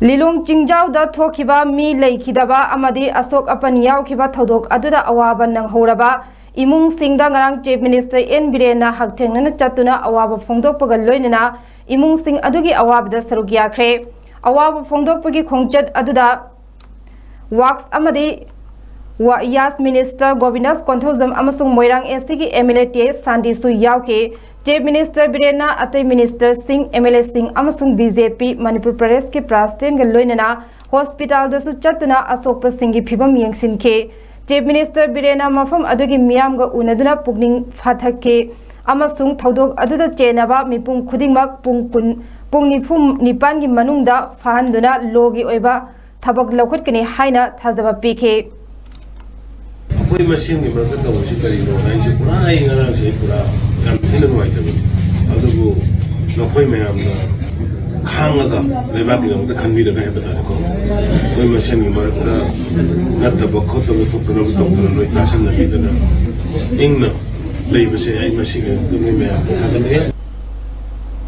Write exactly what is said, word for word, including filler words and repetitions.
ꯂꯤꯂꯣꯡ ꯆꯤꯡꯖꯥꯎꯗ ꯊꯣꯛꯈꯤꯕ ꯃꯤ ꯂꯩꯈꯤꯗꯕ ꯑꯃꯗꯤ ꯑꯁꯣꯛ ꯑꯄꯟ ꯌꯥꯎꯈꯤꯕ ꯊꯧꯗꯣꯛ ꯑꯗꯨꯗ ꯑꯋꯥꯕ ꯅꯪꯍꯧꯔꯕ ꯏꯃꯨꯡꯁꯤꯡꯗ ꯉꯔꯥꯡ Chief Minister ꯑꯦꯟ ꯕꯤꯔꯦꯟꯅ ꯍꯛꯊꯦꯡꯅꯅ ꯆꯠꯇꯨꯅ ꯑꯋꯥꯕ ꯐꯣꯡꯗꯣꯛꯄꯒ ꯂꯣꯏꯅꯅ ꯏꯃꯨꯡꯁꯤꯡ ꯑꯗꯨꯒꯤ ꯑꯋꯥꯕꯗ ꯁꯔꯨꯛ ꯌꯥꯈ꯭ꯔꯦ꯫ ꯑꯋꯥꯕ ꯐꯣꯡꯗꯣꯛꯄꯒꯤ ꯈꯣꯡꯆꯠ ꯑꯗꯨꯗ ꯋꯥꯛꯁ ꯑꯃꯗꯤ ꯋꯥ-, ꯌꯥꯁ ꯃꯤꯅꯤꯁꯇꯔ ꯒꯣꯕꯤꯟꯗꯥꯁ ꯀꯣꯟꯊꯧꯖꯝ ꯑꯃꯁꯨꯡ ꯃꯣꯏꯔꯥꯡ ꯑꯦꯁ ꯁꯤꯒꯤ ꯑꯦꯝ ꯑꯦꯜ ꯑꯦ ꯇꯤ ꯑꯦꯁ ꯁꯥꯟꯇꯤꯁꯨ ꯌꯥꯎꯈꯤ꯫ Chief Minister ꯕꯤꯔꯦꯟꯅ ꯑꯇꯩ ꯃꯤꯅꯤꯁꯇꯔꯁꯤꯡ, ꯑꯦꯝ ꯑꯦꯜ ꯑꯦꯁꯤꯡ ꯑꯃꯁꯨꯡ ꯕꯤ ꯖꯦ ꯄꯤ ꯃꯅꯤꯄꯨꯔ ꯄ꯭ꯔꯗꯦꯁꯀꯤ ꯄ꯭ꯔꯁꯤꯗꯦꯟꯒ ꯂꯣꯏꯅꯅ ꯍꯣꯁꯄꯤꯇꯥꯜꯗꯁꯨ ꯆꯠꯇꯨꯅ ꯑꯁꯣꯛꯄꯁꯤꯡꯒꯤ ꯐꯤꯕꯝ ꯌꯦꯡꯁꯤꯟꯈꯤ꯫ Chief Minister ꯕꯤꯔꯦꯟꯅ ꯃꯐꯝ ꯑꯗꯨꯒꯤ ꯃꯤꯌꯥꯝꯒ ꯎꯅꯗꯨꯅ ꯄꯨꯛꯅꯤꯡ ꯐꯥꯊꯈꯤ ꯑꯃꯁꯨꯡ ꯊꯧꯗꯣꯛ ꯑꯗꯨꯗ ꯆꯦꯟꯅꯕ ꯃꯤꯄꯨꯝ ꯈꯨꯗꯤꯡꯃꯛ ꯄꯨꯡ ꯀꯨꯟ, ꯄꯨꯡ ꯅꯤꯐꯨ ꯅꯤꯄꯥꯟꯒꯤ ꯃꯅꯨꯡꯗ ꯐꯥꯍꯟꯗꯨꯅ ꯂꯣꯒꯤ ꯑꯣꯏꯕ ꯊꯕꯛ ꯂꯧꯈꯠꯀꯅꯤ ꯍꯥꯏꯅ ꯊꯥꯖꯕ ꯄꯤꯈꯤ꯫ ꯑꯩꯈꯣꯏ ꯃꯁꯦꯟꯒꯤ ꯃꯔꯛꯇ ꯇꯧꯕꯁꯤ ꯀꯔꯤꯅꯣ ꯍꯥꯏꯁꯦ ꯄꯨꯔꯥ, ꯑꯩ ꯉꯔꯥꯡꯁꯦ ꯑꯩ ꯄꯨꯔꯥ ꯌꯥꯝ ꯊꯤꯅ ꯅꯨꯡꯉꯥꯏꯇꯕꯅꯤ꯫ ꯑꯗꯨꯕꯨ ꯅꯈꯣꯏ ꯃꯌꯥꯝꯅ ꯈꯥꯡꯉꯒ ꯂꯩꯕꯥꯛꯀꯤꯗꯃꯛꯇ ꯈꯟꯕꯤꯔꯒ ꯍꯥꯏꯕ ꯇꯥꯔꯦꯀꯣ, ꯑꯩꯈꯣꯏ ꯃꯁꯦꯟꯒꯤ ꯃꯔꯛꯇ ꯅꯠꯇꯕ ꯈꯣꯠꯇꯕ ꯊꯣꯛꯇꯅꯕ ꯇꯧꯗꯅ ꯂꯣꯏ ꯇꯥꯁꯤꯟꯅꯕꯤꯗꯅ ꯏꯪꯅ ꯂꯩꯕꯁꯦ ꯑꯩ ꯃꯁꯤꯒꯤꯗꯃꯛꯇ ꯅꯣꯏ ꯃꯌꯥꯝꯗ ꯊꯥꯒꯠꯂꯦ꯫